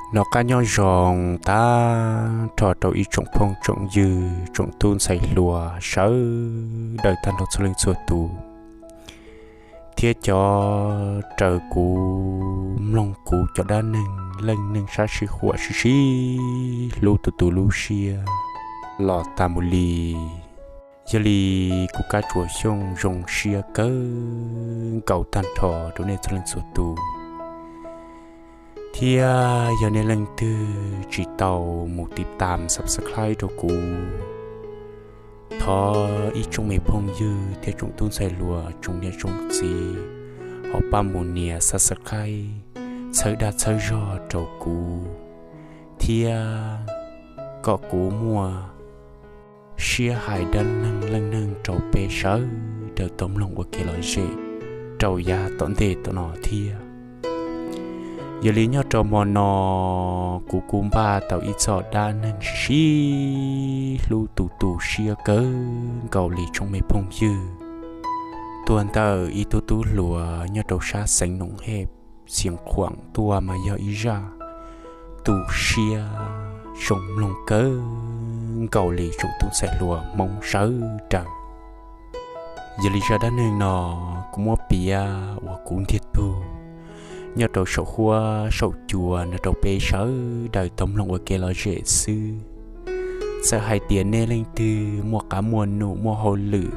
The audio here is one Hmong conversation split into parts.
Noj qab nyob zoo tag nrho rau ib tsoom phooj tsoom ywg, tsoom tub ntxhais hluas sawv daws tag nrho txhua leej txhua tus, thiab cov raws kuv mloog kuv cov dab neeg leej neeg sab sib huam sib sib hlub tu tu lub siab los tas mus li. Yog li kuv Kab Tsuas Xyooj zoo siab kawg nkaus tag nrho rau nej txhua leej txhua tus, thiab yog nej leej twg tsis tau mus tiv tam subscribe rau kuv, thov ib tsoom me phooj ywg thiab tsoom tub ntxhais hluas tsoom niam tsoom txiv ho pab mus nias subscribe, txhawb dag txhawb zog rau kuv, thiab kom kuv muaj siab hais dab neeg leej neeg rau peb sawv daws tau mloog ua kev lom zem rau yav tom ntej tom no thiab. Yog li nyob rau hmo no, kuv kuj npaj tau ib txoj dab neeg sib sib hlub tu tu siab kawg nkaus li tsoom me phooj ywg, tuaj ntawm ib tug tub hluas nyob rau sab xeev Noom Hej, Xiav Khuam tuaj mas yog ib zaj tu siab zoo mloog kawg nkaus li tsoom tub ntxhais hluas Hmoob sawv daws. Yog li zaj dab neeg no kuv muab piav uas kuv ntiag tug nyob rau saum huab saum cua no rau peb sawv daws tau mloog ua kev lom zem xwb. Txawm hais tias nej leej twg muaj qab muaj num muaj hauj lwm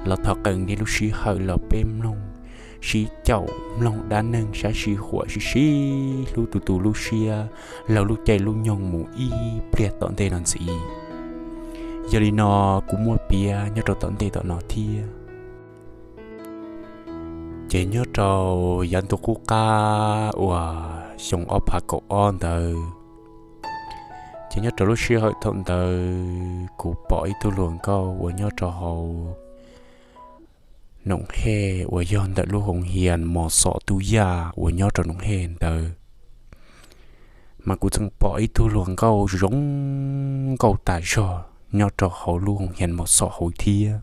los thov qee nej lub sij hawm los peb mloog, sib caum mloog dab neeg sab sij huam sib sib hlub tu tu lub siab laug lub caij lub nyoog mus ib pliag tom ntej no ntxiv. Yog li no kuv muab piav nyob rau tom ntej tom no thiab. Ces nyob rau yav ntuj qub qab uas xyoo ob phav kaum ob ntawd, ces nyob rau lub sij hawm thaum ntawd kuv pom ib tug hluas nkauj uas nyob rau hauv Noom Hej uas yog ntawm lub hoos hias Mos Xom Tub Yaj uas nyob rau Noom Hej ntawd. Mas kuv tseem pom ib tug hluas nkauj zoo nkauj tas zog nyob rau hauv lub hoos hias Mos Xom hauv thiab.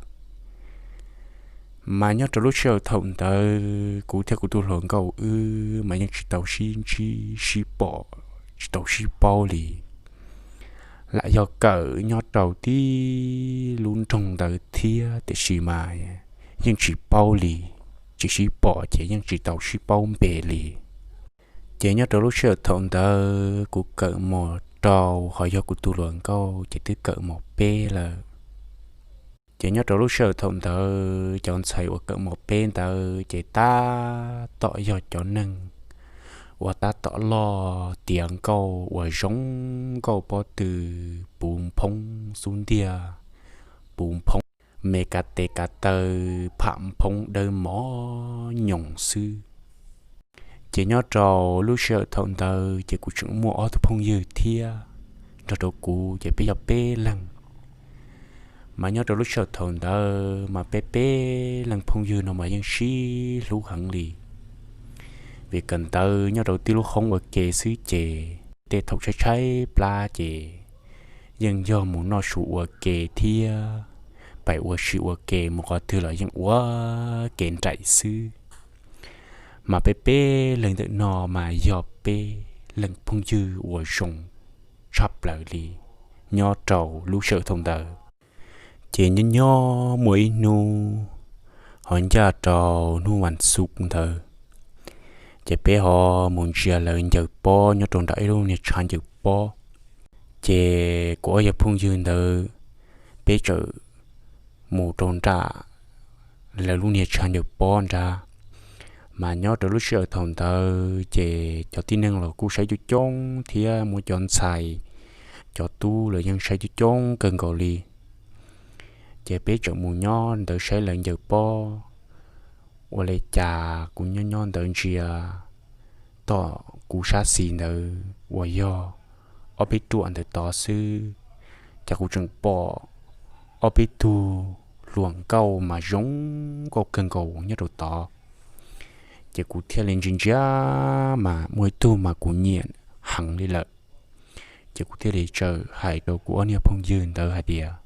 Mas nyob rau lub sij hawm thaum ntawd kuv thiab kuv tus hluas nkauj wb mas yeej tsis tau sib ntsib sib pom, tsis tau sib paub li. Lam yog kawm nyob rau tib lub nroog ntawd thiab tiam sis mas yeej tsis paub li, tsis sib pom ces yeej tsis tau sib paub npe li. Ces nyob rau lub sij hawm thaum ntawd kuv kawm mos rau, ho yog kuv tus hluas nkauj ces twb kawm mos peb lawm. Ces nyob rau lub sij hawm thaum ntawd cov ntxhais uas kawm mos peb ntawd ces tab tom yog cov neeg uas tab tom loj tiav nkauj uas zoo nkauj pob tw, puv nphoob xub ntiag, puv nphoob me kav tes kav taw, pham nphoob dawb mos nyoos xwb. Ces nyob rau lub sij hawm thaum ntawd ces kuv tseem muaj ob tug phooj ywg thiab nrog rau kuv ces peb yog peb leeg. Mas nyob rau lub sij hawm thaum ntawd mas peb peb leeg phooj ywg no mas yeej sib hlub heev li. Vim kawm ntawv nyob rau tib lub hoob ua ke xwb ces tej thaum tshaib tshaib plab ces yeej yog mus noj su ua ke thiab pais ua si ua ke, mus qhov twg los yeej ua ke nraim xwb. Mas peb peb leeg ntawm no mas yog peb leeg phooj ywg uas zoo tshaj plaws li nyob rau lub sij hawm thaum ntawd. Ces nyob nyob muaj ib hnub ho ncaj rau hnub vas xuv ntawd, ces peb ho mus ntsia lawv ncaws pob nyob rau nram ib lub niag tshav ncaws pob. Ces kuv ob yawg phooj ywg ntawd peb txawm mus rau nram lawv lub niag tshav ncaws pob nrad. Mas nyob rau lub sij hawm thaum ntawd ces cov tib neeg los kuj saib coob coob thiab muaj cov ntxhais, cov tub los yeej saib coob coob kawg nkaus li. Ces peb txawm mus nyob ntawd saib lawv ncaws pob. Ua li cas kuv nyob nyob ntawd ntsia tom kuv sab xis ntawd uas yog ob peb ruam ntawd tod xwb, ces kuv tseem pom ob peb tug hluas nkauj mas zoo nkauj kawg nkaus nyob rau tod. Ces kuv thiaj li ntsia ntsia mas muaj ib tug mas kuv nyiam heev li lawm. Ces kuv thiaj li txawm hais rau kuv ob niag phooj ywg ntawd hais tias,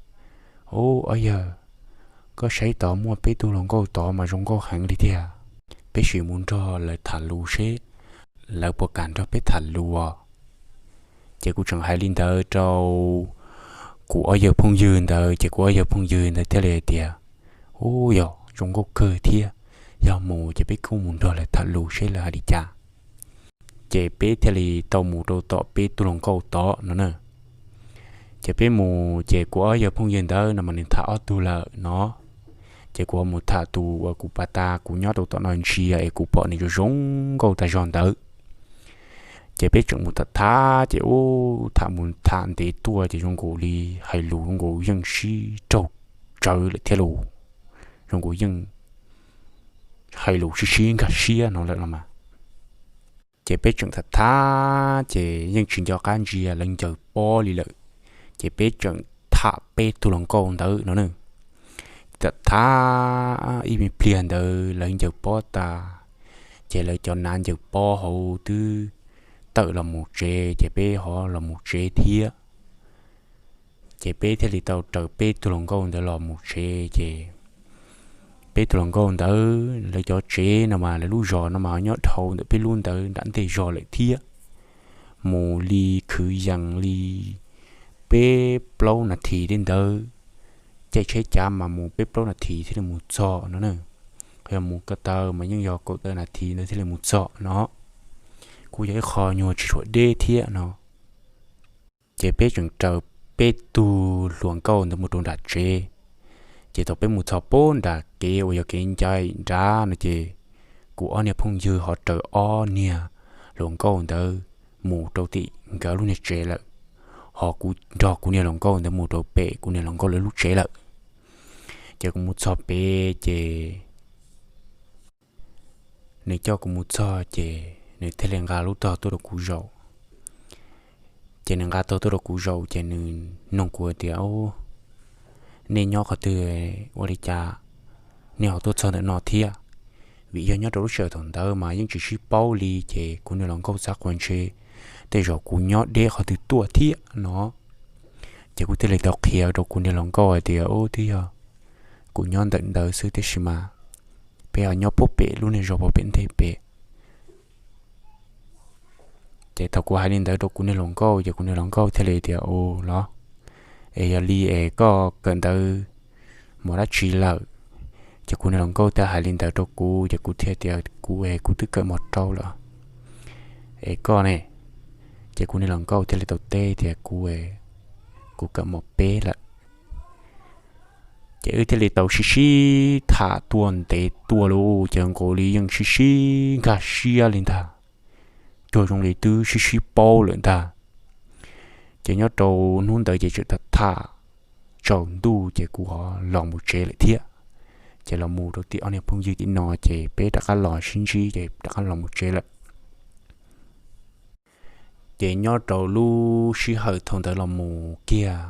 Ub, ob yawg, koj saib tod muaj peb tug hluas nkauj tod mas zoo nkauj heev li tiag. Peb sim mus nrog lawv tham lus seb lawv puas kam nrog peb tham lus os. Ces kuv tseem hais li ntawd rau kuv ob yawg phooj ywg ntawd, ces kuv ob yawg phooj ywg ntawd thiaj li tias, Ub, yog zoo nkauj kawg thiab, yog mus ces peb kuj mus nrog lawv tham lus seb lawv hais li cas. Ces peb thiaj li tau mus rau tom peb tug hluas nkauj tod no na. Ces peb mus ces kuv ob yawg phooj ywg ntawd no mas nws tham ob tug lawm no. Ces kuv mus tham tus uas kuv pab tas kuv nyob rau tom no ntsia es kuv pom nws zoo zoo nkauj tag zog ntawd. Ces peb tseem mus tham tham ces ub, tham mus tham ntev tuaj ces zoo nkaus li hais lus zoo nkaus yeej sib raug tsawv lawm thiab lauj. Zoo nkaus yeej hais lus sib sib nkag siab no lawm los mas. Ces peb tseem tham tham ces yeej tsis nco qab ntsia lawv ncaws pob li lawm. Ces peb tseem tham peb tug hluas nkauj ntawd no na. Tham tham ib me pliag ntawd lawv ncaws pob tas, ces lawv cov nav ncaws pob hauv twb tawm los mus tsev, ces peb ho los mus tsev thiab. Ces peb thiaj li tau raws peb tug hluas nkauj ntawd los mus tsev. Ces peb tug hluas nkauj ntawd lawv cov tsev no mas lawv lub zos no mas nyob dhau ntawm peb lub ntawd nram ntej zog lawm thiab, mus li khwv yees li peb plaub nas this tej ntawd, caij tsheb cav mas mus peb plaub nas this thiaj li mus txog no na. Yog mus ko taw mas yeej yog kaum tawm nas this ntawd thiaj li mus txog no. Kuj yog ib qho nyuag tsis tshua deb thiab no. Ces peb tseem raws peb tug hluas nkauj ntawd mus rau nram tsev. Ces thaum peb mus txog pem nram kev uas yog kev ncaim nrad no ces kuv ob niag phooj ywg ho raws ob niag hluas nkauj ntawd mus rau tim nkawd lub niag tsev lawm, ho kuv nrog kuv niag hluas nkauj ntawd mus rau pem kuv niag hluas nkauj lawv lub tsev lawm. Ces kuv mus txog pem ces nws coj kuv mus txog ces nws thiaj li nqa lub tog tuaj rau kuv zaum. Ces nws nqa tog tuaj rau kuv zaum ces nws nug kuv tias, Nej nyob qhov twg, ua li cas nej ho tuaj txog ntawm no thiab? Vim yog nyob rau lub sij hawm thaum ntawd mas yeej tsis sib paub li ces kuv niag hluas nkauj xav tias ntshe tej zaum kuv nyob deb qhov twg tuaj thiab no. Ces kuv thiaj li tau qhia rau kuv niag hluas nkauj hais tias, Ub, twb yog kuv nyob ntawm ntawd xwb tiam sis mas peb ho nyob puag pem lub niag zos puag pem ntej pem. Ces thaum kuv hais li ntawd rau kuv niag hluas nkauj ces kuv niag hluas nkauj thiaj li tias, Ua los, es yog li es koj kawm ntawv mus dab tsi lawm? Ces kuv niag hluas nkauj thiaj hais li ntawd rau kuv ces kuv thiaj tias, Kuv es kuv twb kawm mos rau lawm. Es koj ne? Ces kuv niag hluas nkauj thiaj li tau teb tias, Kuv, kuv kawm mos peb lawm. Ces wb thiaj li tau sib sib tham tuaj ntev tuaj lauj, ces nkaus li yeej sib sib nkag siab li ntag, cuag zoo li twb sib sib paub lawm ntag. Ces nyob rau hnub ntawd ces tseem tham tham tsaus ntuj ces kuv ho los mus tsev lawm thiab. Ces los mus rau tim ob niag phooj ywg tim no ces peb rov qab los sib ntsib ces rov qab los mus tsev lawm. Ces nyob rau lub sij hawm thaum ntawd los mus kiag,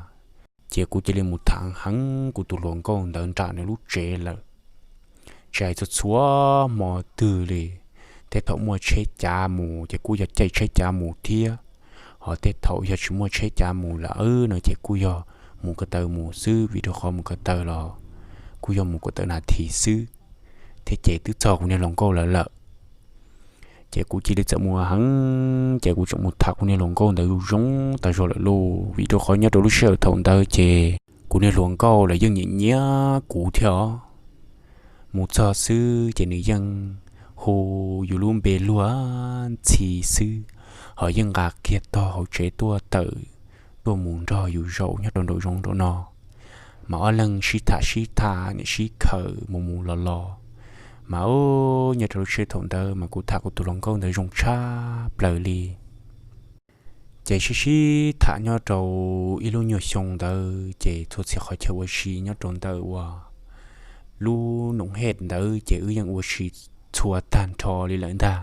ces kuv cia li mus tham heev kuv tus hluas nkauj ntawd nram nws lub tsev lawm. Tsis hais txhua txhua hmo twg li, tej thaum muaj tsheb cav mus ces kuj yog caij tsheb cav mus thiab, ho tej thaum yog tsis muaj tsheb cav mus lawm no ces kuj yog mus ko taw mus xwb, vim rau qhov mus ko taw los kuj yog mus ko taw nas this xwb thiab ces twb txog kuv niag hluas nkauj lawv lawm. Ces kuv cia li txawm mus heev ces kuv tseem mus tham kuv niag hluas nkauj ntawd zoo zoo tag zog lawm lauj, vim rau qhov nyob rau lub sij hawm thaum ntawd ces kuv niag hluas nkauj lawv yeej nyiam nyiam kuv thiab os. Mus txog xwb ces nws yeej hu yus lub npe luag ntxhi xwb, ho yeej nqa kiag tog hauv tsev tuaj tawm, tuaj mus nrog yus zaum nyob rau nraum zoov nraum no. Mas ob leeg sib tham sib tham niam sib khawm mus mus los los, mas ub, nyob rau lub sij hawm thaum ntawd mas kuv tham kuv tus hluas nkauj ntawd zoo tshaj plaws li. Ces sib sib tham nyob rau ib lub nyuag xyoo ntawd ces txhua txhia qhov chaw ua si nyob rau ntawm uas lub Noom Hej ntawd ces wb yeej ua si txhua tag nrho li lawm ntag.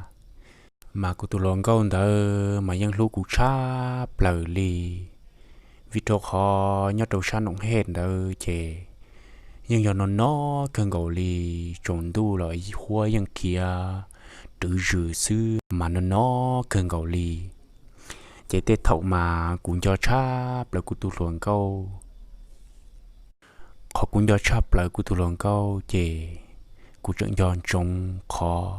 Mas kuv tus hluas nkauj ntawd mas yeej hlub kuv tshaj plaws li, vim rau qhov nyob rau sab Noom Hej ntawd ces yeej yog no no kawg nkaus li, tsaus ntuj los huab yeej khiav rwv zws xwb mas no no kawg nkaus li. Ces tej thaum mas kuv nco tshaj plaws kuv tus hluas nkauj. Qhov kuv nco tshaj plaws kuv tus hluas nkauj ces kuv tseem nco ntsoov qhov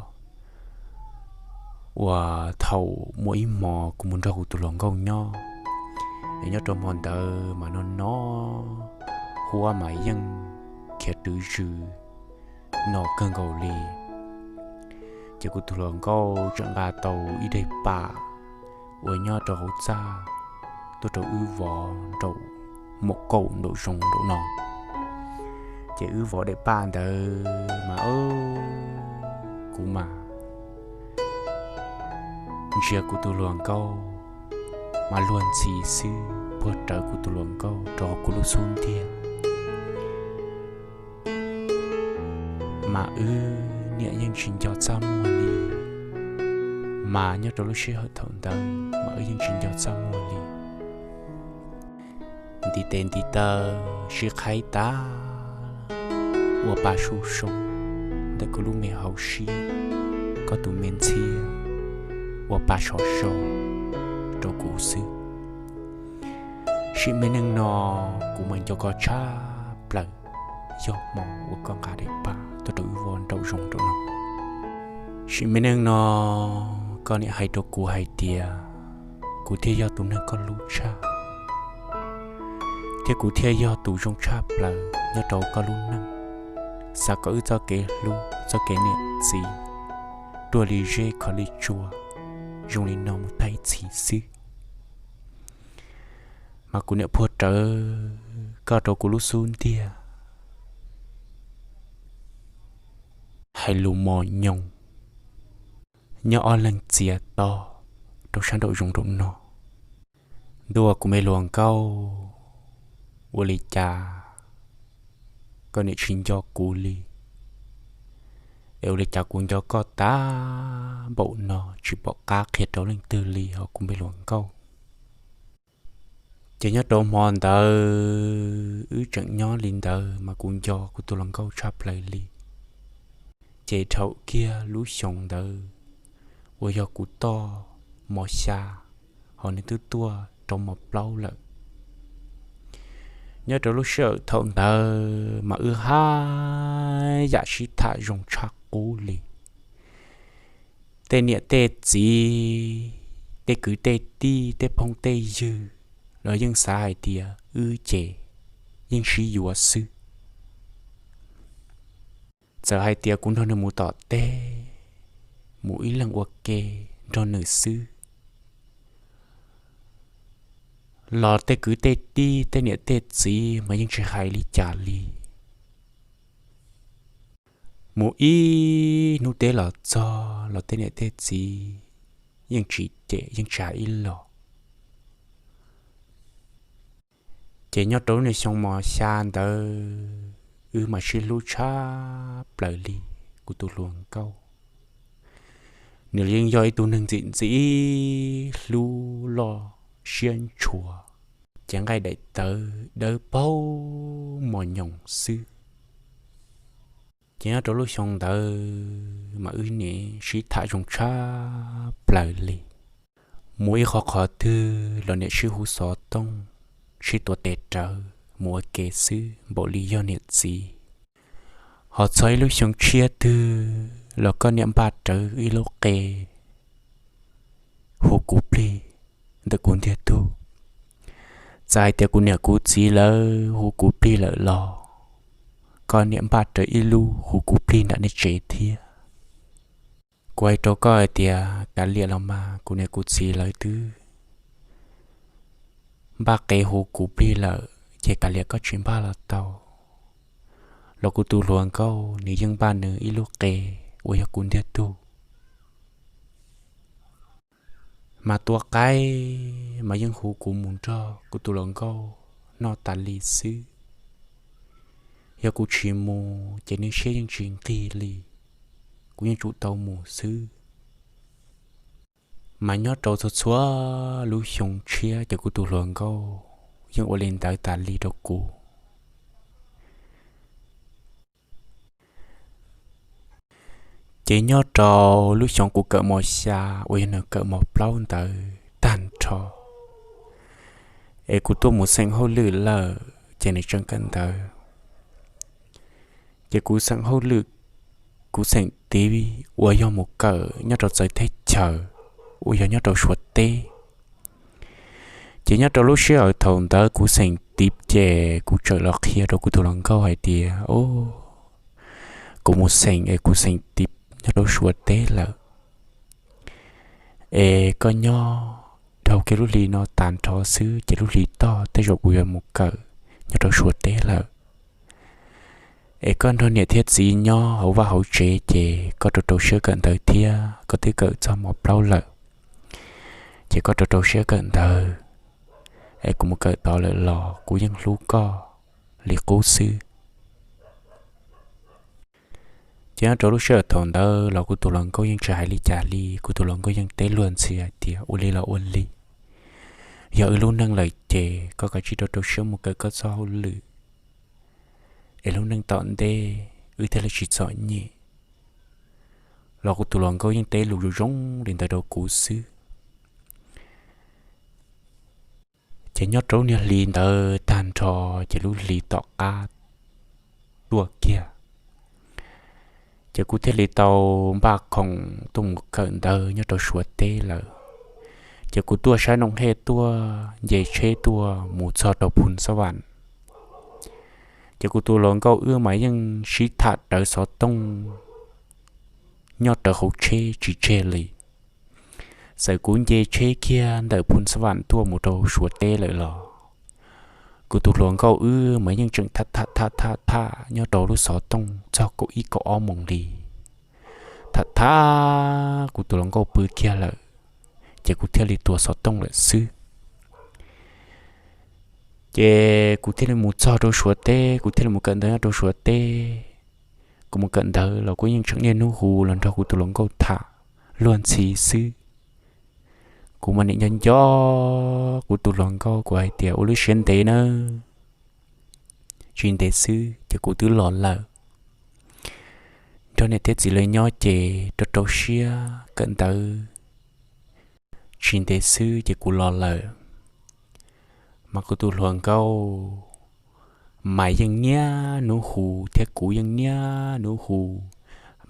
uas thaum muaj ib hmo kuv mus nrog kuv tus hluas nkauj nyob, Nyob rau hmo ntawd mas no no huab mas yeej khiav rwv zws no kawg nkaus li. Ces kuv tus hluas nkauj tseem nqa tau ib daim pam uas nyob rau hauv txaj tuaj rau wb vov nraum, muam kaum nraum zoov nraum no. Ces wb vov daim pam ntawd mas kuv mas ntsia kuv tus hluas nkauj mas luag ntxhi xwb, puag rawv kuv tus hluas nkauj rau hauv kuv lub xub ntiag. Mas wb niam yeej tsis nco txaj muag li, mas nyob rau lub sij hawm thaum ntawd mas wb yeej tsis nco txaj muag li. Ntiv tes ntiv taw sib qhaib tas ua pa sub soo ntawm kuv lub me hauv siab, koj tus me ntxhiab ua pa sov so rau kuv xwb. Sim me neej no kuv mas nco koj tshaj plaws, yog hmo uas koj nqa daim pam tuaj rau wb vov nraum zoov nraum no. Sim me neej no koj niam hais rau kuv hais tias kuv thiaj yog tus neeg koj hlub tshaj, thiab kuv thiaj yog tus zoo tshaj plaws nyob rau koj lub neej. Xav kom wb txoj kev hlub txoj kev niam txiv ruaj li zeb khov li tsua zoo li no mus tag ib txhis xwb. Mas kuv niam puag rawv koj rau kuv lub xub ntiag, hais lus mos nyoos nyob ob leeg txias to rau sab nraum zoov nraum no. Ntuj, kuv me hluas nkauj, ua li cas koj niam tsis nco kuv li? Es ua li cas kuv nco koj tag npaum no tsis pom qab qhia rau leej twg li os kuv me hluas nkauj? Ces nyob rau hmo ntawd wb tseem nyob li ntawd mas kuv nco kuv tus hluas nkauj tshaj plaws li. Ces dhau kiag lub xyoo ntawd uas yog kuv toj mos xya, ho nws twb tuaj rau mos plaub lawm. Nyob rau lub sij hawm thaum ntawd mas wb haj yam sib tham zoo tshaj qub li. Tej niam tej txiv, tej kwv tej tij, tej phooj tej ywg los yeej xav hais tias wb ces yeej sib yuav xwb. Txawm hais tias kuv nrog nws mus tom teb, mus ib leeg ua ke nrog nws xwb, los tej kwv tej tij tej niam tej txiv mas yeej tsis hais li cas li. Mus ib hnub teb los txog los tej niam tej txiv yeej tsis cem yeej tsis hais ib los. Ces nyob rau lub niag xyoo mos xya ntawd wb mam sib hlub tshaj plaws li. Kuv tus hluas nkauj nws yeej yog ib tug neeg ntxim ntxim hlub loj siab ntshua, cev nqaij daim tawv dawb paug mos nyoos xwb. Ces nyob rau lub xyoo ntawd mas wb niam sib tham zoo tshaj plaws li. Mus ib qhov qhov twg los niam sib hu xov tooj, sib tuav tes rawv mus ua ke xwb npaum li yog niam txiv. Ho txog ib lub xyoo tshiab twg los koj niam npaj rawv ib lub qe hu kuv plig ntawm kuv ntiag tug. Txawm hais tias kuv niam kuv txiv lawv hu kuv plig lawm los koj niam npaj rawv ib lub hu kuv plig nram nej tsev thiab. Kuv hais rau koj hais tias kav liam los mas kuv niam kuv txiv lawv twb npaj qe hu kuv plig lawm ces kav liam koj tsis npaj los tau. Los kuv tus hluas nkauj nws yeej npaj nws ib lub qe uas yog kuv ntiag tug. Mas tua qaib mas yeej hu kuv mus nrog kuv tus hluas nkauj noj tas li xwb. Yog kuv tsis mus ces nws siab yeej tsis nqig li, kuv yeej tsum tau mus xwb. Mas nyob rau txhua txhua lub xyoo tshiab ces kuv tus hluas nkauj yeej ua li ntawd tas li rau kuv. Ces nyob rau lub xyoo kuv kawm mos xya uas yog nws kawm mos plaub ntawd tag nrho, es kuv tuaj mus xeem hauj lwm lawm ces nws tseem kawm ntawv. Ces kuv xeem hauj lwm, kuv xeem tiv uas yog mus kawm nyob rau txawv teb chaws uas yog nyob rau Suav teb. Ces nyob rau lub sij hawm thaum ntawd kuv xeem tiv ces kuv txawm los qhia rau kuv tus hluas nkauj hais tias, o, kuv mus xeem es kuv xeem tiv nyob rau Suav teb lawm, es koj nyob dhau kiag lub hli no tag nrho xwb ces lub hli tog tej zaum kuv yuav mus kawm nyob rau Suav teb lawm. Es koj nrog niam thiab txiv nyob hauv vaj hauv tsev ces koj rau rau siab kawm ntawv thiab, koj twb kawm txog mos plaub lawm, ces koj rau rau siab kawm ntawv, es kuv mus kawm tod lawm los kuv yeej hlub koj li qub xwb. Ces nyob rau lub sij hawm thaum ntawd los kuv tus hluas nkauj yeej tsis hais li cas li, kuv tus hluas nkauj yeej teb luag ntxhi hais tias ua li los ua li, yog wb lub neej lawm ces koj kav tsij rau rau siab mus kawm koj txoj hauj lwm, es lub neej tom ntej wb thiaj li tsis txom nyem. Los kuv tus hluas nkauj yeej teb lus zoo zoo li ntawd rau kuv xwb. Ces nyob rau lub niag hli ntawd tag nrho, ces lub hli tom qab tuaj kiag, ces kuv thiaj li tau npaj khoom tuaj mus kawm ntawv nyob rau Suav teb lawm. Ces kuv tuaj saib noo hej tuaj nce tsheb tuaj mus txog rau Phoo Xab Vam. Ces kuv tus hluas nkauj wb mas yeej sib tham rawv xov tooj nyob rawv hauv tsheb tsis tseg li. Txawm kuv nce tsheb kiag ntawm Phoo Xab Vam tuaj mus rau Suav teb lawm los kuv tus hluas nkauj wb mas yeej tseem tham tham tham tham tham nyob rau lub xov tooj txog kaum ib kaum ob moos li. Tham tham kuv tus hluas nkauj pw kiag lawm, ces kuv thiaj li tuav xov tooj lawm xwb. Ces kuv thiaj li mus txog rau Suav teb, kuv thiaj li mus kawm ntawv nyob rau Suav teb. Kuv mus kawm ntawv los kuv yeej tseem niaj hnub hu los nrog kuv tus hluas nkauj tham luag ntxhi xwb. Kuv mas nim nco nco kuv tus hluas nkauj, kuv hais tias ua lub siab ntev nawb, tsis ntev xwb ces kuv twb los lawm. Nrog niam thiab txiv lawv nyob ces rau rau siab kawm ntawv, tsis ntev xwb ces kuv los lawm. Mas kuv tus hluas nkauj mas yeej niaj hnub hu thiab kuv yeej niaj hnub hu,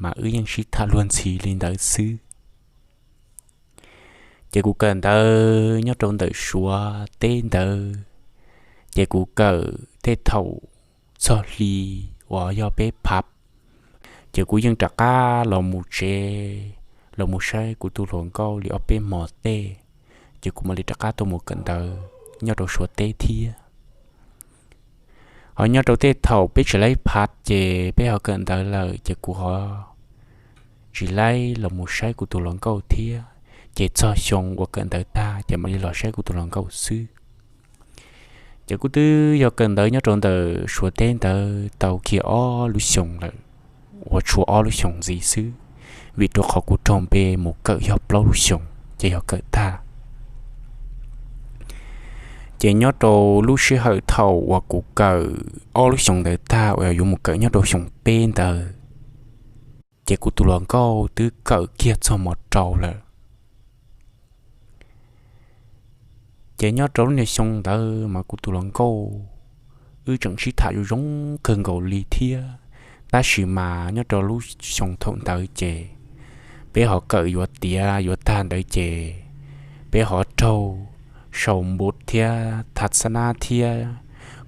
mas wb yeej sib tham luag ntxhi li ntawd xwb. Ces kuv kawm ntawv nyob rau ntawm Suav teb ntawd, ces kuv kawm tej thaum txog hli uas yog peb phav, ces kuv yeej rov qab los mus tsev, los mus saib kuv tus hluas nkauj li ob peb hmos tej, ces kuv mam li rov qab tuaj mus kawm ntawv nyob rau Suav teb thiab. Ho nyob rau tej thaum peb tsis laib phav ces peb ho kawm ntawv lawm ces kuv ho tsis laib los mus saib kuv tus hluas nkauj thiab, ces txog xyoo uas kawm ntawv tag ces mam li los saib kuv tus hluas nkauj xwb. Ces kuv twb yog kawm ntawv nyob rau ntawm Suav teb ntawd tau kiag ob lub xyoos lawm, uas tshuav ob lub xyoos ntxiv xwb, vim rau qhov kuv raug npe mus kawm yog plaub lub xyoos ces yog kawm tag. Ces nyob rau lub sij hawm thaum uas kuv kawm ob lub xyoos ntawd tag uas yuav mus kawm nyob rau xyoo peb ntawd, ces kuv tus hluas nkauj twb kawm kiag txog mos rau lawm. Ces nyob rau lub niag xyoo ntawd mas kuv tus hluas nkauj wb tseem sib tham zoo zoo kawg nkaus li thiab, tab sis mas nyob rau lub xyoo thaum ntawd ces peb ho kawm yuav tiav yuav tag ntawd ces peb ho raug sau npus thiab tha xab nab thiab,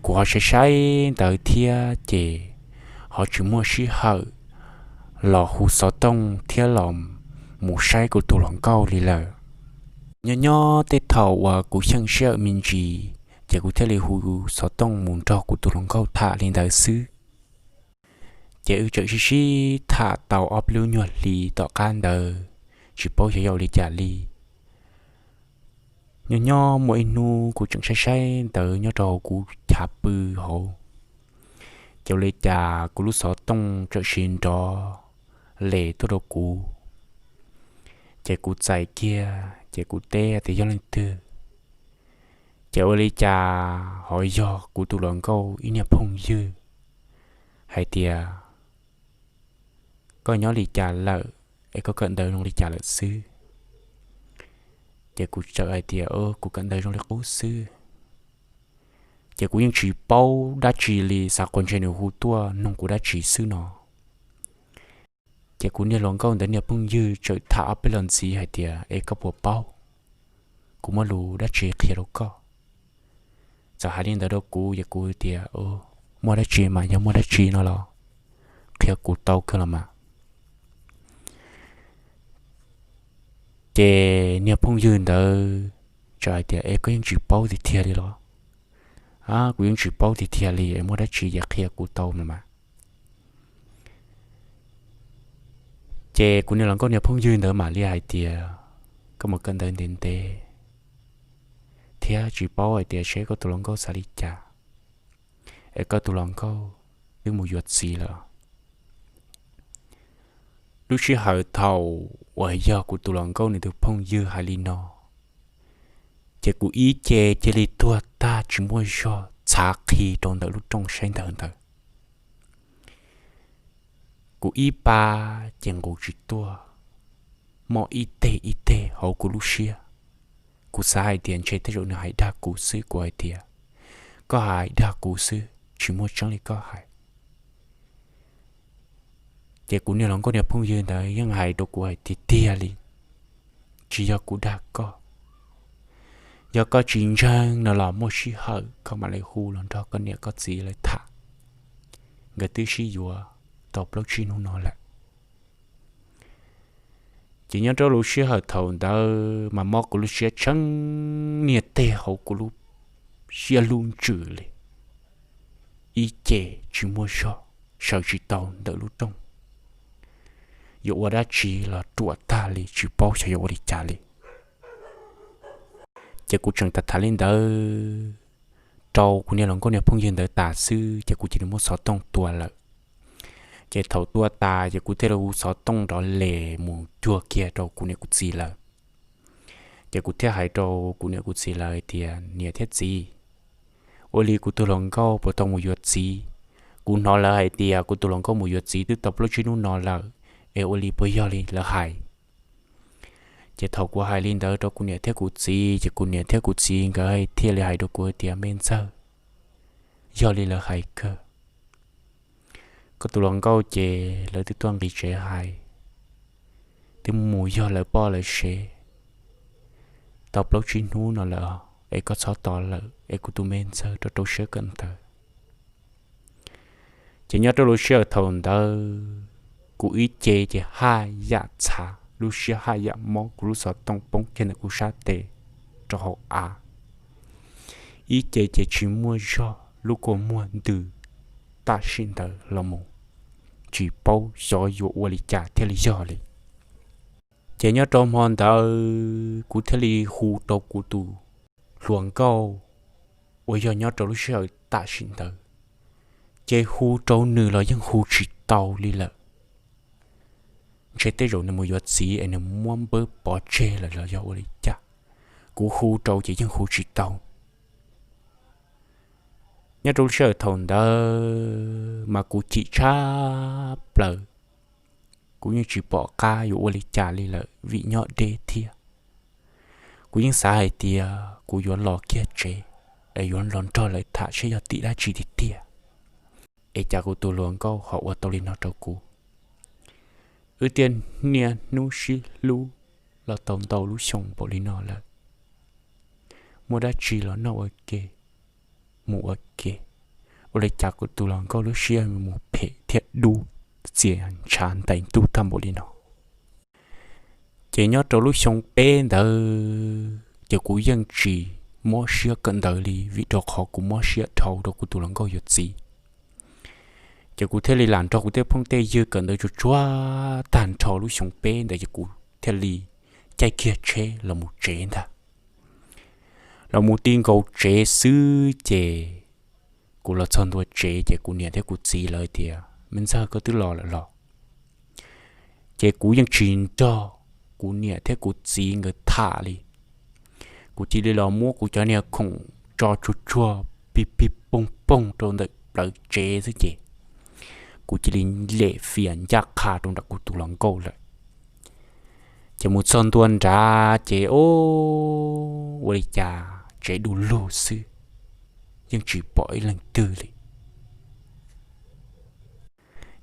kuv ho saib saib ntawv thiab ces ho tsis muaj sij hawm los hu xov tooj thiab los mus saib kuv tus hluas nkauj li lawm. Nyob nyob tej thaum uas kuv xyeej sij hawm me ntsis, ces kuv thiaj li hu xov tooj mus nrog kuv tus hluas nkauj tham li ntawd xwb. Ces wb tseem sib sib tham tau ob peb lub nyuag hli tom qab ntawd, tsis paub xyov yog ua li cas li. Nyob nyob muaj ib hnub kuv tseem saib saib ntawv nyob rau hauv kuv chav pw hauv, ces ua li cas kuv lub xov tooj txawm siv nrov les tuaj rau kuv. Ces kuv txais kiag ces kuv teb tias yog leej twg, ces ua li cas ho yog kuv tus hluas nkauj ib niag phooj ywg hais tias, koj nyob li cas lawm es koj kawm ntawv zoo li cas lawm xwb? Ces kuv txawm hais tias kuv kawm ntawv zoo li qub xwb. Ces kuv yeej tsis paub dab tsi li, xav quas ntshe nws hu tuaj nug kuv dab tsi xwb no. Ces kuv niag hluas nkauj ntawd niag phooj ywg txawm tham ob peb los ntxiv hais tias es koj puas paub, kuv muaj lus dab tsi qhia rau koj. Txawm hais li ntawd rau kuv ces kuv tias, muaj dab tsi mas, yog muaj dab tsi no los qhia kuv tau kawg los mas. Ces niag phooj ywg ntawd txawm hais tias, es koj yeej tsis paub tiag tiag li los? Kuv yeej tsis paub tiag tiag li, es muaj dab tsi ces qhia kuv tau no mas. Ces kuv niag hluas nkauj niag phooj ywg ntawd mam li hais tias, koj mus kawm ntawv ntev ntev thiab tsis paub hais tias seb koj tus hluas nkauj xav li cas, es koj tus hluas nkauj twb mus yuav txiv lawm. Lub sij hawm thaum uas yog kuv tus hluas nkauj nws tus phooj ywg hais li no, ces kuv ib ce cia li tuag tag tsis muaj zog txhav qhi rau ntawm lub rooj saib ntawv ntawd. Kuv ib pa ces nqus tsis tuaj, mob ib teg ib teg hauv kuv lub siab. Kuv xav hais tias ntshe tej zaum nws hais dag kuv xwb, kuv hais tias, koj hais dag kuv xwb, tsis muaj tseeb li koj hais. Ces kuv niag hluas nkauj niag phooj ywg ntawd yeej hais rau kuv hais tiag tiag li, tsis yog kuv dag koj. Yog koj tsis ntseeg no los muaj sij hawm koj mam li hu los nrog koj niam koj txiv lawv tham. Nkawd twb sib yuav tau plaub tsib hnub no lawm. Ces nyob rau lub sij hawm thaum ntawd mas mob kuv lub siab tshee niag teg hauv kuv lub siab lub ntsws li. Ib ce tsis muaj zog, sawv tsis tau ntawm lub rooj. Yuav ua dab tsi los ruam tag li, tsis paub xyov yuav ua li cas li. Ces kuv tseem tham tham li ntawd rau kuv niag hluas nkauj niag phooj ywg ntawd tas xwb ces kuv cia li muab xov tooj tua lawm. Ces thaum tua tas ces kuv thiaj li hu xov tooj nrov les mus cuag kiag rau kuv niam kuv txiv lawv. Ces kuv thiaj hais rau kuv niam kuv txiv lawv tias, niam thiab txiv, ua li kuv tus hluas nkauj puas tau mus yuav txiv? Kuv hnov lawv hais tias kuv tus hluas nkauj mus yuav txiv twb tau plaub tsib hnub no lawm, es ua li puas yog li lawv hais? Ces thaum kuv hais li ntawd rau kuv niam thiab kuv txiv ces kuv niam thiab kuv txiv nkawd thiaj li hais rau kuv tias, me ntxawg, yog li lawv hais kawg. Koj tus hluas nkauj ces lawv twb tuaj nqis tsev hais, twb mus yog lawv poj lawv sev tau plaub tsib hnub no lawm, es koj txhob tos lawm, es kuv tus me ntxawg rau rau siab kawm ntawv. Ces nyob rau lub sij hawm thaum ntawd, kuv ib ce ces haj yam txhav, lub siab haj yam mob, kuv lub xov tooj poob kiag ntawm kuv sab tes rau hauv av. Ib ce ces tsis muaj zog, lub kua muag ntws tam sim ntawd los mus, tsis paub xyov yuav ua li cas thiaj li yog li. Ces nyob rau hmo ntawd kuv thiaj li hu rau kuv tus hluas nkauj uas yog nyob rau lub sij hawm tam sim ntawd, ces hu rau nws los yeej hu tsis tau li lawm. Ntshe tej zaum nws mus yuav txiv es nws muab npawb pov tseg lawm los yog ua li cas, kuv hu rau ces yeej hu tsis tau. Nyob rau lub sij hawm thaum ntawd mas kuv chim tshab plaws, kuv yeej tsis pom qab yuav ua li cas li lawm vim nyob deb thiab. Kuv yeej xav hais tias kuv yuav los kiag tsev es yuav los nrog lawv tham seb yog tim dab tsi tiag tiag, es cas kuv tus hluas nkauj ho ua tau li no rau kuv. Wb thiaj niaj hnub sib hlub los tau ntau lub xyoo npaum li no lawm. Muaj dab tsi los noj ua ke, mus ua ke, ua li cas kuv tus hluas nkauj lub siab mus phem thiab dub txias ntshav ntais ntuj tag npaum li no. Ces nyob rau lub xyoo peb ntawd ces kuv yeej tsis mob siab kawm ntawv li vim rau qhov kuv mob siab dhau rau kuv tus hluas nkauj yuav txiv. Ces kuv thiaj li lam nrog kuv tej phooj tej ywg kawm ntawv tsuag tsuag tag nrho lub xyoo peb ntawd ces kuv thiaj li caij kiag tsheb los mus tsev ntag. Los mus ti nkaus tsev xwb ces kuv los txog ntua tsev ces kuv niam thiab kuv txiv lawv tias, me ntxawg, koj twb los lawm los? Ces kuv yeej tsis nrog kuv niam thiab kuv txiv nkawd tham li. Kuv cia li los muab kuv cov niag khoom tso tsuag tsuag pig pig poog poog rau ntawm plawv tsev xwb ces kuv cia li lem fias ncaj qha rau nram kuv tus hluas nkauj lawm. Ces mus txog ntua nrad ces, o, ua li cas tsev du lug xwb, yeej tsis pom ib leej twg li.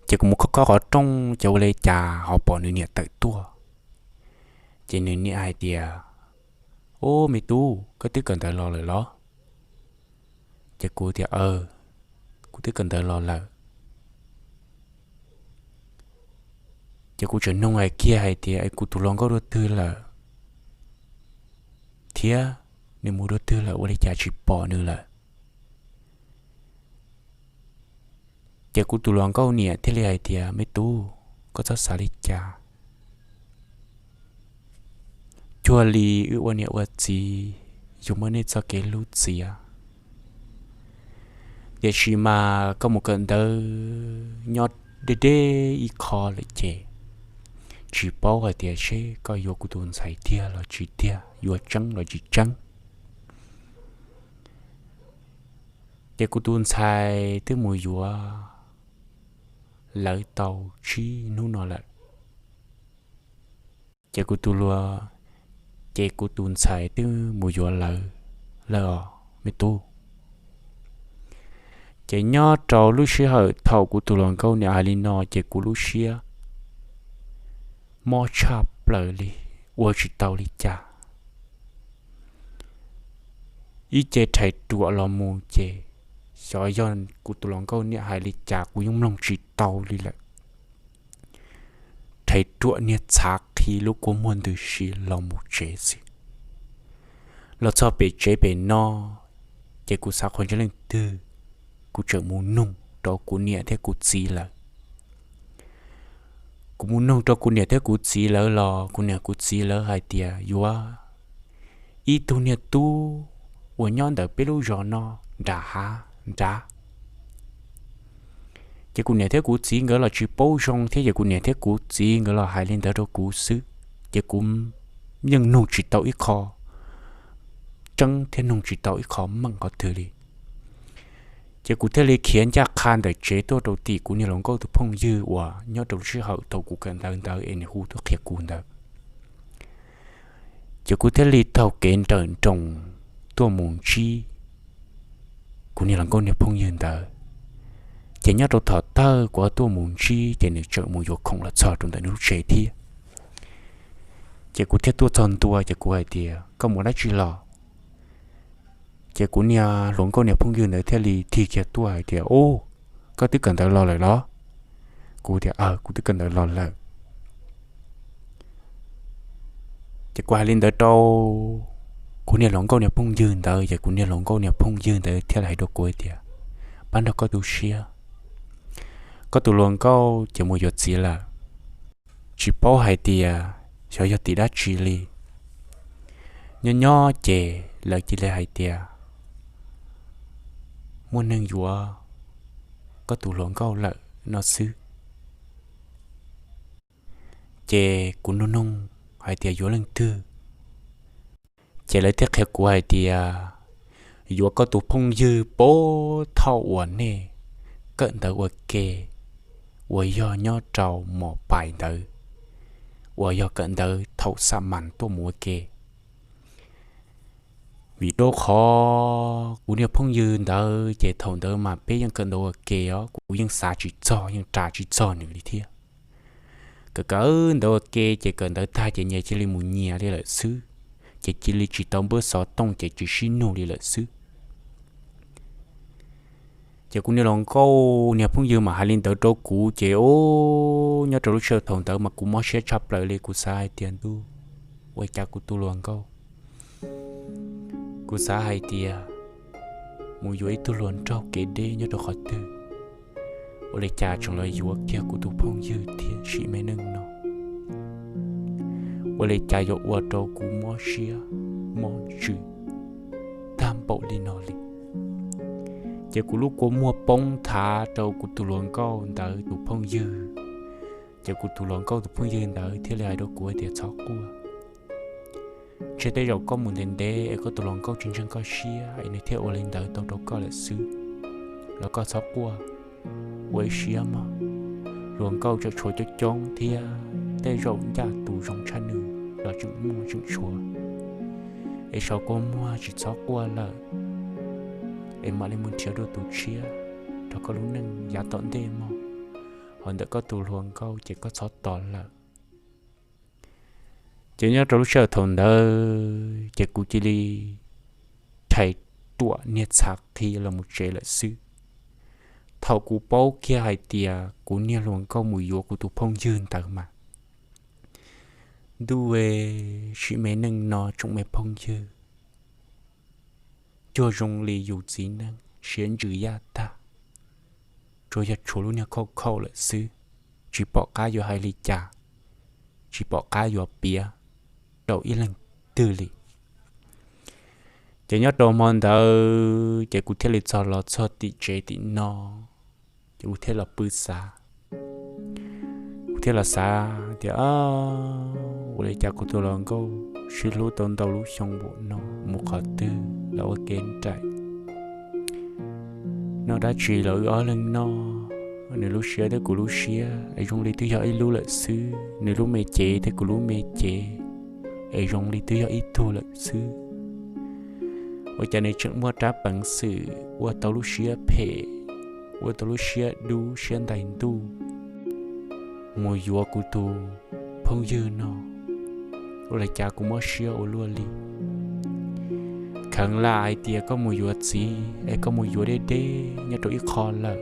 Ces kuv mus khob khob qhov rooj ces ua li cas ho pom nws niam tawm tuaj. Ces nws niam hais tias, ub, me tub, koj twb kawm ntawv los lawm los? Ces kuv tias, Aws, kuv twb kawm ntawv los lawm. Ces kuv tseem nug hais kiag hais tias, Kuv tus hluas nkauj dua twg lawm? Thiab nws mus dua twg lawm, ua li cas tsis pom nws lawm? Ces kuv tus hluas nkauj niam thiaj li hais tias, Me tub, koj txhob xav li cas. Cuag li wb ua niam ua txiv yuav muab nej txoj kev hlub txiav, tiam sis mas koj mus kawm ntawv nyob deb deb ib qho lawm ces tsis paub hais tias seb koj yuav kuv tus ntxhais tiag los tsis tiag, yuav tseeb los tsis tseeb. Ces kuv tus ntxhais twb mus yuav lawv tau tsib hnub no lawm. Ces kuv tus hluas, ces kuv tus ntxhais twb mus yuav lawv lawm os me tub. Ces nyob rau lub sij hawm thaum kuv tus hluas nkauj niam hais li no ces kuv lub siab mob tshaj plaws li, ua tsis tau li cas. Ib ce rhais ruam los mus ces xyov yog kuv tus hluas nkauj niam hais li cas kuv yeej mloog tsis tau li lawm. Rhais ruam niag txhav qhi lub kua muag ntws si los mus tsev xwb. Los txog pem tsev pem no, ces kuv xav qhov ntseeg leej twg, kuv tseem mus nug rau kuv niam thiab kuv txiv lawv. Kuv mus nug rau kuv niam thiab kuv txiv lawv los kuv niam kuv txiv lawv hais tias yuav ib tug niag tub uas nyob ntawm peb lub zos no nram hav nrad. Ces kuv niam thiab kuv txiv nkawd los tsis paub zoo thiab ces kuv niam thiab kuv txiv nkawd los hais li ntawd rau kuv xwb, ces kuv yeej nug tsis tau ib qho tseeb thiab nug tsis tau ib qho meej qhov twg li. Ces kuv thiaj li khiav ncaj qha ntawm tsev tuaj rau tim kuv niag hluas nkauj tus phooj ywg uas nyob rau lub sij hawm thaum kuv kawm ntawv ntawd es nws hu tuaj qhia kuv ntawd. Ces kuv thiaj li taug kev nrawm nroos tuaj mus ntsib kuv niag hluas nkauj niag phooj ywg ntawd. Ces nyob rau thaum tawg kuv tuaj mus ntsib ces nws tseem mus yuav khoom los txog rau ntawm nws lub tsev thiab. Ces kuv thiaj tuaj txog ntua ces kuv hais tias, Koj mus dab tsi los? Ces kuv niag hluas nkauj niag phooj ywg ntawd thiaj li thim kiag tuaj hais tias, Ub, koj twb kawm ntawv los lawm los? Kuv tias, Aws, kuv twb kawm ntawv los lawm. Ces kuv hais li ntawd rau kuv niag hluas nkauj niag phooj ywg ntawd ces kuv niag hluas nkauj niag phooj ywg ntawd thiaj li hais rau kuv hais tias, Pab nrog koj tu siab, koj tus hluas nkauj ces mus yuav txiv lawm. Tsis paub hais tias xyov yog tim dab tsi li. Nyob nyob ces lawv cia li hais tias muaj neeg yuav koj tus hluas nkauj lawm no xwb. Ces kuv nug nug hais tias yuav leej twg, ces lawv thiaj qhia kuv hais tias yuav koj tus phooj ywg puag thaum uas nej kawm ntawv ua ke, uas yog nyob rau mos pais ntawd, uas yog kawm ntawv thaum xa mas tuaj mus ua ke. Vim rau qhov kuv niag phooj ywg ntawd ces thaum ntawd mas peb yeej kawm ntawv ua ke os, kuv yeej xav tsis txog yeej ras tsis txog nws li thiab. Kawm kawm ntawv ua ke ces kawm ntawv tag ces nyias cia li mus nyias li lawm xwb, ces cia li tsis tau npawb xov tooj ces tsis sib nug li lawm xwb. Ces kuv niag hluas nkauj niag phooj ywg mam hais li ntawd rau kuv ces ub, nyob rau lub sij hawm thaum ntawd mas kuv mob siab tshaj plaws li, kuv xav hais tias ntuj, ua cas kuv tus hluas nkauj, kuv xav hais tias mus yuav ib tug hluas nraug kev deb nyob rau qhov twg, ua li cas tseem los yuav kiag kuv tus phooj ywg thiab sim me neej no. Ua li cas yuav ua rau kuv mob siab mob ntsws tag npaum li no li. Ces kuv lub kua muag poob thav rau kuv tus hluas nkauj ntawd tus phooj ywg. Ces kuv tus hluas nkauj tus phooj ywg ntawd thiaj li hais rau kuv tias txhob quaj, ntshe tej zaum koj mus ntev ntev es koj tus hluas nkauj tsis ntseeg koj siab es nws thiaj ua li ntawd tau rau koj lawm xwb, los koj txhob quaj, ua ib siab mog, hluas nkauj tseem tshuav coob coob thiab, tej zaum ncaj tus zoo tshaj nws los tseem muaj tseem tshuav. Es saum kua muag tsis txhob quaj lawm, es mam li mus nrhiav dua tus tshiab rau koj lub neej yav tom ntej mog, ho ntawm koj tus hluas nkauj ces koj txhob tos lawm. Ces nyob rau lub sij hawm thaum ntawd ces kuv cia li rhais ruam niag txhav qhi los mus tsev lawm xwb. Thaum kuv paub kiag hais tias kuv niag hluas nkauj mus yuav kuv tus phooj ywg ntawd mas, ntuj, sim me neej no tsoom me phooj ywg, cuag zoo li yus txiv neej siav ntsws yaj tag, tsuas yog tshuav lub niag khauj khauj lawm xwb, tsis pom qab yuav hais li cas, tsis pom qab yuav piav rau ib leeg twg li. Ces nyob rau hmo ntawd ces kuv thiaj li txog los txog tim tsev tim no, ces kuv thiaj los pw xav. Kuv thiaj los xav tias, ua li cas kuv tus hluas nkauj sib hlub tau ntau lub xyoo npaum no mus qhov twg los ua ke nraim, noj dab tsi los wb ob leeg noj, nws lub siab thiab kuv lub siab es zoo li twb yog ib lub lawm xwb, nws lub me cev thiab kuv lub me cev es zoo li twb yog ib tug lawm xwb. Ua cas nws tseem muaj rab peev xwm ua tau lub siab phem, ua tau lub siab dub siab ntais ntuj mus yuav kuv tus phooj ywg no? Ua li cas kuv mob siab ua luaj li. Kheev lam hais tias koj mus yuav txiv es koj mus yuav deb deb nyob rau ib qho lawm,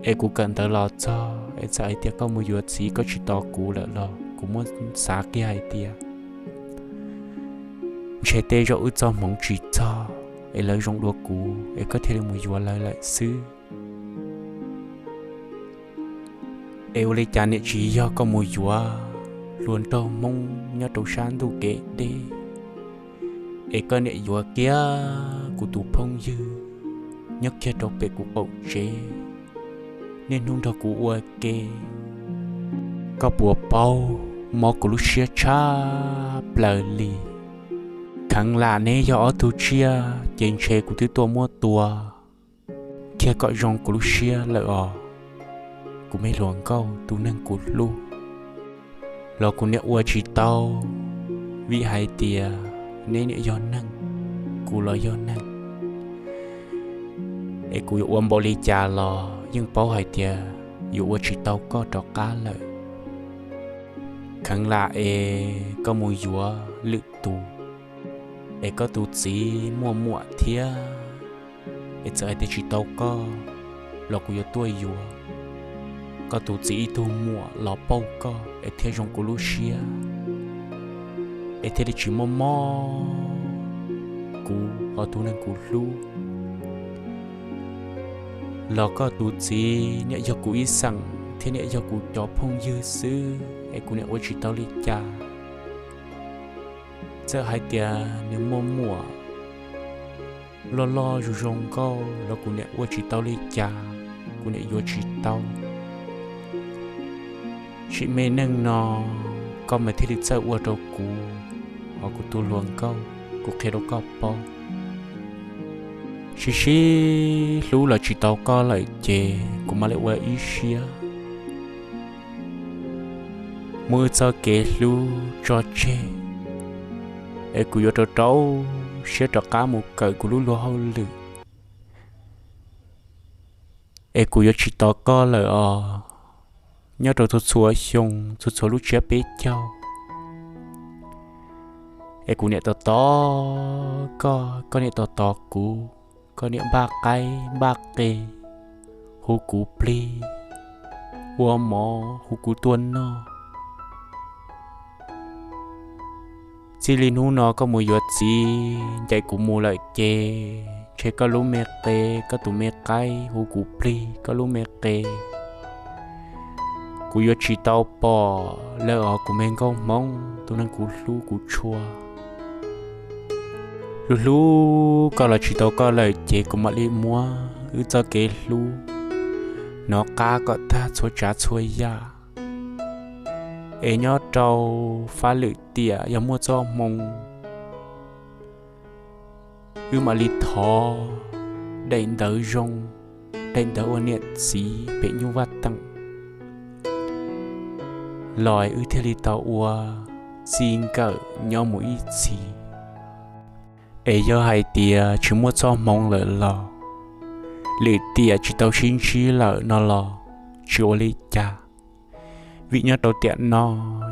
es kuv kawm ntawv los txog es txawm hais tias koj mus yuav txiv koj tsis tos kuv lawm los kuv muab xav kiag hais tias ntshe tej zaum wb txoj hmoov tsis txog es lawv zoo dua kuv es koj thiaj li mus yuav lawv lawm xwb. Es ua li cas niam tsis yog koj mus yuav hluas nraug Hmoob nyob rau sab ntuj kev deb, es koj niam yuav kiag kuv tus phooj ywg nyob kiag rau pem kuv qaum tsev, niaj hnub nrog kuv ua ke. Koj puas paub mob kuv lub siab tshaj plaws li. Kheev lam neb yog ob tug tsiaj ces ntshe kuv twb tuaj muab tua kiag kom zoo kuv lub siab lawm os, kuv me hluas nkauj tus neeg kuv hlub. Los kuv niam ua tsis tau, vim hais tias neb niam yog neeg, kuv los yog neeg, es kuv yuav ua npaum li cas los yeej paub hais tias yuav ua tsis tau koj rov qab lawm. Kheev lam es koj mus yuav lwm tus, es koj tus txiv muaj muam thiab, es txawm hais tias tsis tau koj los kuv yuav tuaj yuav koj tus txiv ib tug muam los pauj koj es thiaj zoo kuv lub siab, es thiaj li tsis mob mob kuv os tus neeg kuv hlub. Los koj tus txiv niam yog kuv ib xeem thiab niam yog kuv cov phooj ywg xwb es kuv niam ua tsis tau li cas. Txawm hais tias nws muaj muam loj loj zoo zoo nkauj los kuv niam ua tsis tau li cas, kuv niam yuav tsis tau. Sim me neej no koj mas thiaj li txawj ua rau kuv, hos kuv tus hluas nkauj, kuv qhia rau koj paub. Sib sib hlub los tsis tau koj lawm ces kuv mam li ua ib siab muab wb txoj kev hlub tso tseg, es kuv yuav rau rau siab rov qab mus kawm kuv lub luag hauj lwm, es kuv yuav tsis tos koj lawm os. Nyob rau txhua txhua xyoo txhua txhua lub tsiab peb caug, es kuv niam tos tos koj, koj niam tos tos kuv, koj niam npaj qaib npaj qe, hu kuv plig, ua mov hu kuv tuaj noj. Txij li hnub no koj mus yuav txiv ncaim kuv mus lawm ces ntshe koj lub me qe, koj tus me qaib hu kuv plig koj lub me qe, kuv yuav tsis tau pom lawm os kuv me nkauj Hmoob tus neeg kuv hlub kuv tshua. Hlub hlub koj los tsis tau koj lawm ces kuv mam li muab wb txoj kev hlub hnov qab kom tag txhua tsav txhua yam, es nyob rau fab lwm tiam yog muaj txoj hmoo wb mam li thov daim ntawv zoo, daim ntawv ua niam txiv pem nyuj vaj teem los wb thiaj li tau ua txij nkawm nyob mus ib txhis. Es yog hais tias tsis muaj txoj hmoo lawm los lwm tiam tsis tau sib ntsib lawm no los tsis ua li cas, vim nyob rau tiam no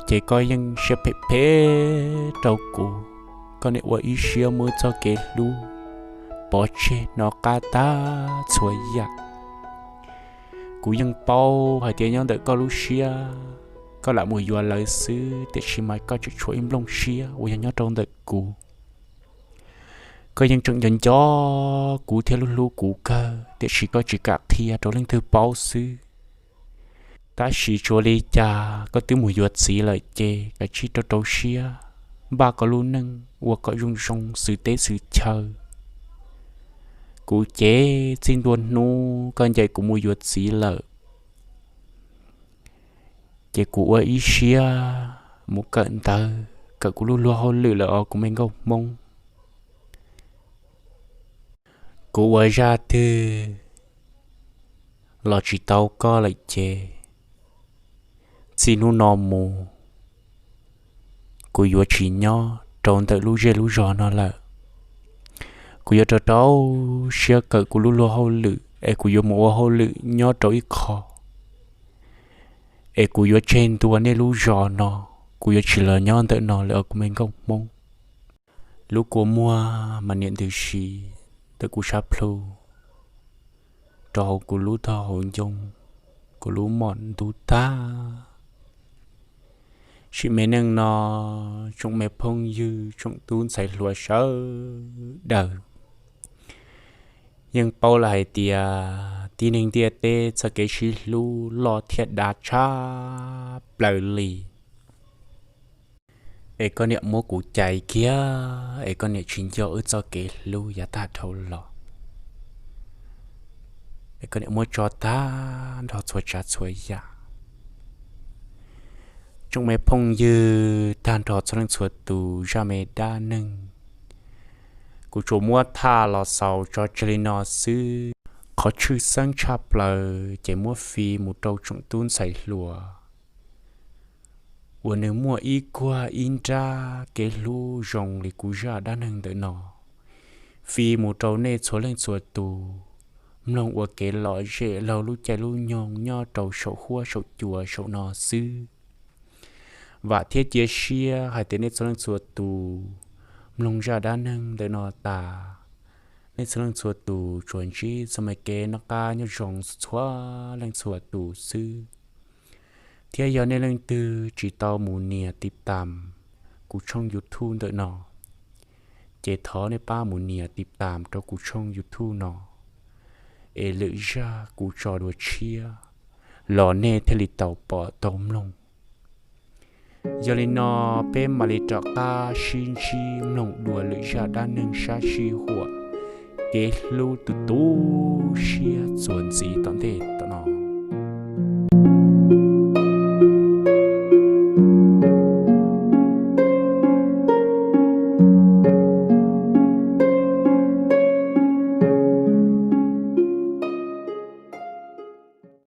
ces koj yeej siab phem phem rau kuv, koj niam ua ib siab muab wb txoj kev hlub pov tseg hnov qab tag txhua yam. Kuv yeej paub hais tias nyob ntawm koj lub siab, koj lam mus yuav lawv xwb, tiam sis mas koj tseem tshuav ib nplooj siab uas yog nyob rau ntawm kuv. Koj yeej tseem nco nco kuv thiab hlub hlub kuv kawg, tiam sis koj tsis kam qhia rau leej twg paub xwb. Tab sis tsuas li cas koj twb mus yuav txiv lawm ces kav tsij rau rau siab, npaj koj lub neej ua kom zoo zoo xwm teb xwm chaw. Kuv ces txij ntua hnub koj ncaim kuv mus yuav txiv lawm, ces kuv ua ib siab mus kawm ntawv, kawm kuv lub luag hauj lwm lawm os kuv me nkauj Hmoob. Kuv ua zaj twg los tsis tau koj lawm ces txij hnub no mus kuv yuav tsis nyob rau ntawm lub zej lub zos no lawm. Kuv yuav rau rau siab kawm kuv lub luag hauj lwm es kuv yuav mus ua hauj lwm nyob rau ib qho, es kuv yuav tseg ntua nej lub zos no, kuv yuav tsis los nyob ntawm no lawm os kuv me nkauj Hmoob. Lub kua muag mas niam ntws si ntawm kuv sab plhu, rau hauv kuv lub tog hauv ncoo, kuv lub mom ntub tag. Sim me neej no, tsoom me phooj ywg tsoom tub ntxhais hluas sawv daws yeej paub lawm hais tias tib neeg ntiaj teb txoj kev sib hlub loj thiab dav tshaj plaws li. Es koj niam muab kuv cais kiag, es koj niam tsis nco wb txoj kev hlub yav tag dhau los, es koj niam muab tso tag nrho txhua tsav txhua yam. Tsoom me phooj ywg tag nrho txhua leej txhua tus, zaj me dab neeg kuv tsuas muab tham los xaus tso tseg li no xwb. Qhov tshwj xeeb tshaj plaws ces muab fi mus rau tsoom tub ntxhais hluas uas nws muaj ib kuag ib nrab kev hlub zoo li kuv zaj dab neeg ntawm no, fi mus rau nej txhua leej txhua tus mloog ua kev lom zem laug lub caij lub nyoog nyob rau saum huab saum cua saum no xwb. Vam thiab cia siab hais tias nej txhua leej txhua tus mloog zaj dab neeg ntawm no tas, nej txhua leej txhua tus tsuas ntsib txoj me kev noj qab nyob zoo txhua leej txhua tus xwb. Thiab yog nej leej twg tsis tau mus nias tiv tam kuv tshooj YouTube ntawm no, ces thov nej pab mus nias tiv tam rau kuv tshooj YouTube no, es lwm zaj kuv tso dua tshiab los nej thiaj li tau pom tau mloog. Yog li no, peb mam li rov qab sib ntsib mloog dua lwm zaj dab neeg sab sij huam kev hlub tus tu siab txuas ntxiv tom ntej tom no.